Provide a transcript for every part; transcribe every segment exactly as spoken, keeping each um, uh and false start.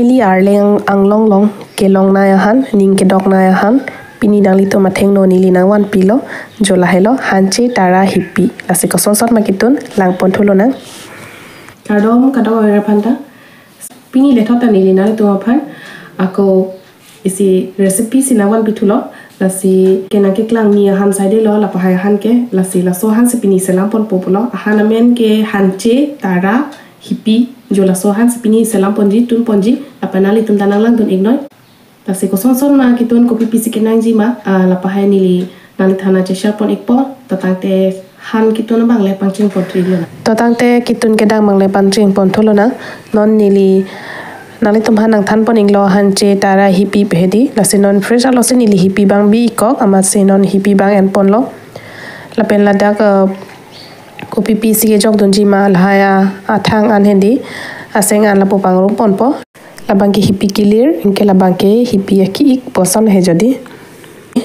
Neli arleng anglong along kelongnei ahan, ning kedoknei ahan, pini nanglitum athengno neli nangvanpilo, jo lahelo, hanche tara hipi. Lasi kosonson ma kitun, langpon thulonang. Kardom, kardom aver aphanta. Pini lethot ta neli nanglitum aphan ako isi recipe si nangvanpi thulo. Lasi ke nangkeklang mi ahan saidelo, lapahai ahan ke, lasi laso ahan si pini selam ponpo pulo. Ahan amen ke hanche tara hipi, jo laso ahan si pini selam ponji, tun ponji, lapen nanglitum ta nanglangdun iknoi. Lasi kosonson ma kitun, kopi pisi kenangji ma, ah, lapahai neli nangliphan nangche-share pon ikpo, to tangte han kitun abang le pangcheng pon thulonang. To tangte kitun kedang abang le pangcheng pon thulonang. Non neli nanglitum aphan nangthan pon iklo hanche tara hipi pu hedi. Lasi non fridge alongsi neli hipi abang bi ikkok, amatsi non hipi abang en ponlo. Lapen ladak, eh, kopi pisi kejokdunji ma, lahai a, athang an hedi, aseng an lapu pangrum ponpo. Labang ke hipi kelir, anke labang ke hipi aki-ik puson he jodi.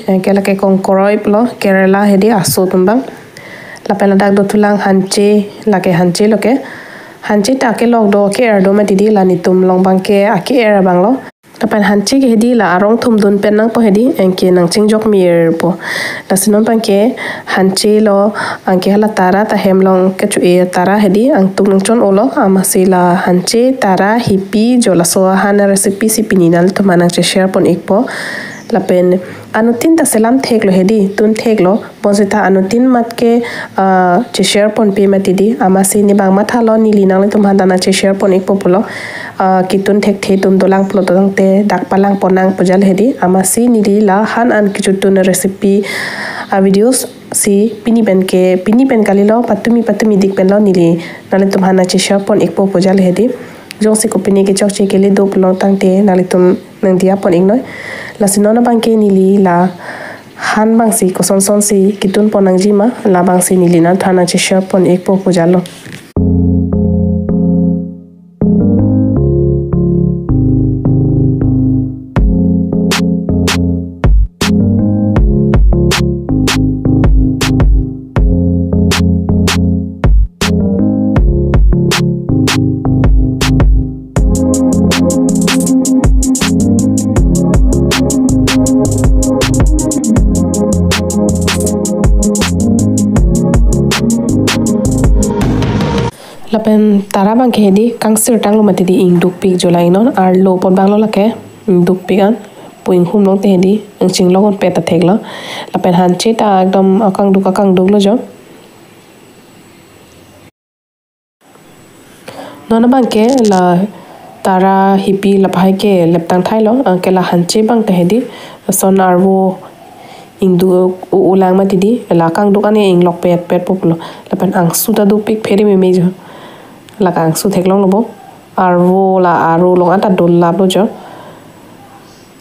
Anke lake kongkoroi pulo, Kerala hedi aso atum abang. Lapen ladak dothulang hanche, lake hanche lo ke. Hanche ta akelok do, ake-er do mati di, la netum along abang ke ake-er abang lo. Lapen hanche ke hedi la arong thum dun pen nangpo hedi, anke nangchingjok mirpo. Lasi non abang ke hanche lo, anke hala tara ta hem along kecho-e tara hedi, angtung nangchon-olo, amatsi la hanche tara hipi jo laso ahan recipe si pini nanglitum aphan nangche-share pon ikpo. Lapen anuttin ta selam theklo hedi, tun theklo, bonsita anuttin mat ke, ah, che-share ponpe mati di, amatsi ne abang mathalo neli nanglitum aphan ta nangche-share pon ikpo pulo. Ah, kitun thekthe atum dolang pulo to tangte dak palang ponnang pu jal hedi, amatsi neli la han an kechotun recipe, ah, videos si pini pen ke, pini pen kalilo, patumi patumi dik pen lo neli nanglitum aphan nangche-share pon ikpo pu jal hedi. Jongsi kopine kechokche kele do pulo tangte nanglitum nangdiya pon iknoi. Lasi non abang ke neli la han abang si kosonson si kitun pon nangji ma, labang si neli nangliphan nangche-share pon ikpo pu jal lo. Lapen tara abang ke hedi kangsir tanglo mati di, ingdukpik jo la ingnon, arlo apot abang lo lake, ingdukpik an, pu inghum long te hedi, ingchinglok un pet ta theklo. Lapen hanche ta ekdom akangduk akangduk lo jo. Non abang ke la tara hipi lapahai ke leptang thailo, anke la hanche abang ta hedi, son arvo ingduk u-u lang mati di, la kangduk an inglok pet pet po pulo. Lapen angsu ta dopik phere meme jo. La angsu theklonglo bo. Arvo la arlo along an ta dolaplo jo.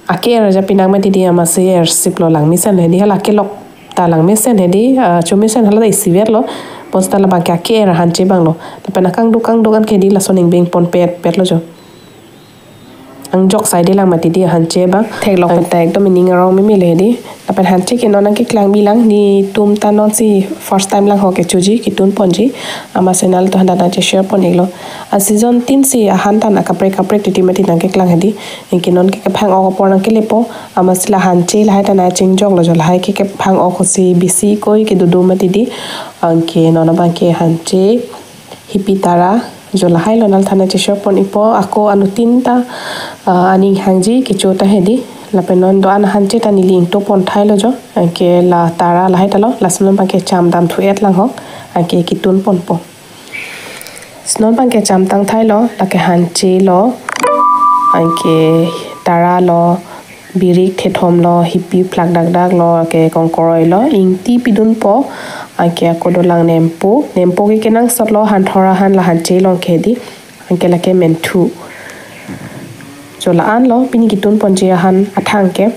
Ake-er aja pinang mati di, amatsi ersiplo, langmesen hedi, hala kelok ta langmesen hedi, ah, chomesen hala ta isivet lo, bonsita labang ke ake-er hanche abang lo. Lapen akangduk kangduk an ke hedi lason ingbeng pon pet pet lo jo. Angjok saide lang mati di hanche abang. Theklok pen ta ekdom ining arong meme lo hedi. Lapen hanche ke non nangkeklang bilang, netum ta non si first time lang ho kechoji, kitun ponji. Amatsi nanglitumphan ta nangche-share pon iklo. A season tin si ahan ta nangkaprek kaprek titi mati nangkeklang hedi. Anke non ke kephang-ok apor nangkelepo, amatsi la hanche lahai ta nangchingjoklo jo, lahai ke kephang-ok si bisi koi kedo do mati di. Anke non abang ke hanche hipi tara jo lahailo nangliphan nangche-share pon ikpo, ako anuttin ta, ah, aning hangji kecho ta hedi. Lapen non do-an hanche ta neli ingto pon thailo jo. Anke la tara lahai ta lo, lasi non abang ke cham dam thu-et lang ho. Anke kitun ponpo. Si non abang ke cham tang thailo, lake hanche lo, anke tara lo, birik thethom lo, hipi phlak dakdak lo, anke kongkoroi lo, ingti pidunpo, anke ako dolang nempo, nempo ke kenangsot lo, hanthor ahan la hanche along ke hedi, anke lake menthu. Jo la-an lo, pini kitun ponji ahan athang ke.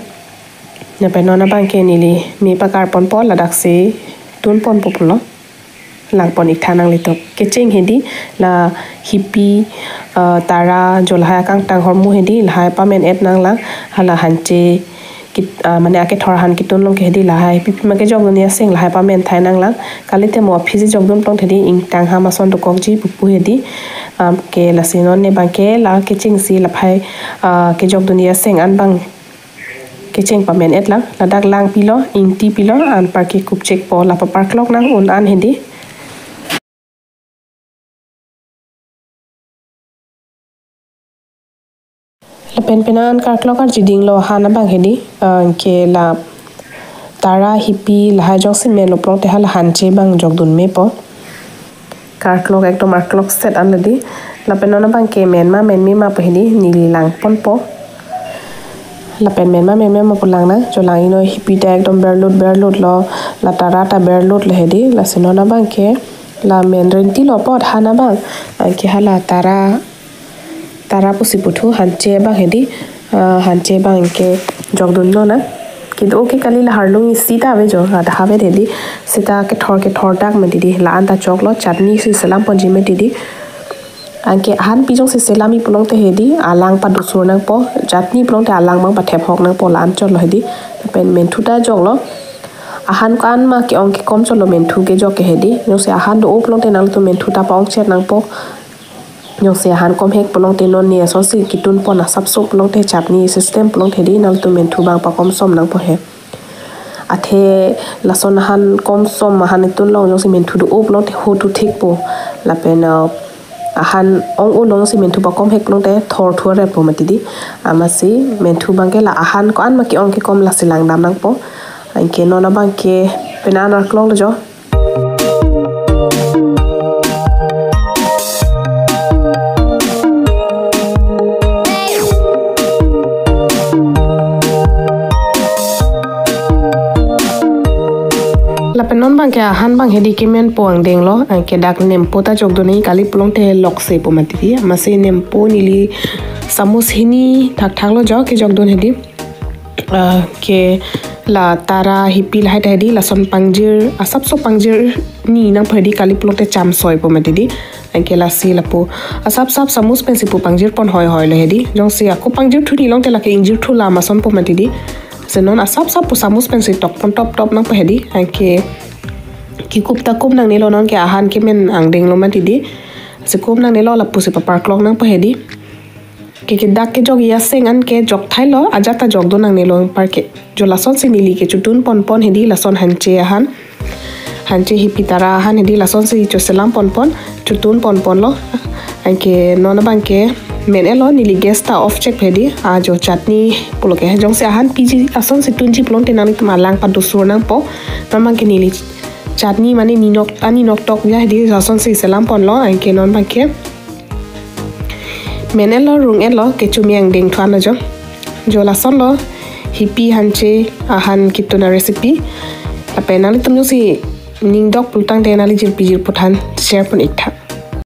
Lapen non abang ke neli me pakar ponpo, ladak si tun ponpo pulo. Lang pon ik tha nanglitum. Kecheng hedi la hipi, ah, tara jo lahai akangtang ahormu hedi lahai pamen-et nanglang, hala hanche kit-, ah, mane akethor ahan kitun along ke hedi lahai pipi ma kejokdun aseng lahai pamen thai nanglang. Kalite mo aphisi jokdun pulote hedi ingtang ham ason dokokji pupu hedi. Am, ke lasi non ne abang ke la kechengsi laphai, ah, kejokdun aseng an abang kecheng pamen-et lang. Ladak lang pilo, ingti pilo, anparke kupchekpo, la paparklok nang un an hedi. Lapen penan karklok arjidinglo ahan abang hedi, ah, ke la tara hipi lahai jok si menlo pulote hala hanche abang jokdun mepo. Karklok ekdom arklok set an hedi. Lapen non abang ke men ma menme ma pu hedi neli langponpo. Lapen men ma menme ma pu lang nang, jo lang ino hipi ta ekdom berlut berlutlo, la tara ta berlutlo hedi, lasi non abang ke la men rentilo apot ahan abang, anke hala tara, tara pusi puthu hanche abang hedi, ah, hanche abang ke jokdunlo nang. Kedo ke kali la harlung isi ta ave jo, ada ave hedi, seta kethor kethor dak mati hedi, la-an ta choklo, chutney si selam ponji mati hedi. Anke ahan pi jongsi selamji pulote hedi, alang padusur nangpo, chutney pulote alang abang pathep hok nangpo, la-an chotlo hedi. Lapen menthu ta joklo. Ahan ko-an ma ke-ong kekom chotlo menthu kejok ke hedi. Jongsi ahan do-o pulote nanglitum menthu ta pa-ong chet nangpo. Jongsi ahan komhek pulote non ne asonsi kitunpon asapso pulote chutney system pulote hedi nanglitum menthu abang pakomsom nangpo he. Athe lason ahan komsom ahan itunlong jongsi menthu do-o pulote ho tu thikpo. Lapen, uh, ahan ong-o along si menthu pakomhek pulote thor thu areppo mati hedi. Amatsi menthu abang ke la ahan ko-an ma ke-ong kekom lasi langdam nangpo. Anke non abang ke penan arkloklo jo. Lapen non abang ke ahan abang hedi kemenpo angdenglo, anke dak nempo ta jokdun nangji kali pulote loksepo mati hedi, amatsi nempo neli samus hini thakthaklo jo kejokdun hedi. Ah, ke la tara hipi lahai ta hedi, lason pangjir, asapso pangjirni nangpo hedi kali pulote chamsoipo mati hedi. Anke lasi lapu asapsap samus pensi pu pangjirpon hoihoilo hedi. Jongsi ako pangjirthu ni longte lake ingjirthu lam asonpo mati hedi. Lasi non asapsap pu samus pensi tokpon toptop nangpo hedi. Anke kekup ta kup nangnelo, non ke ahan kemen angdenglo mati hedi. Lasi kup nangnelo, lapusi paparklok nangpo hedi. Ke kedak kejokji aseng an ke jokthailo, ajat ta jokdun nangnelo anparke. Jo lasonsi neli ke chutun ponpon hedi lason hanche ahan. Hanche hipi tara ahan hedi lasonsi cho selam ponpon, chutun ponponlo. Anke non abang ke men-etlo, neli gas ta off chek hedi. Ah, jo chutney pulo ke jongsi ahan piji asonsi tunji pulote nanglitum alang padusur nangpo. Non abang ke neli chutney mane ninok, aninok tok ya hedi lasonsi selam ponlo. Anke non abang ke men-etlo, rung-etlo, kecho me angdeng thu an lo jo. Jo lasonlo hipi hanche ahan kitun arecipe. Lapen nanglitum jongsi ning dok pulotangte nangli jirpi jirpo than share pon-ik tha.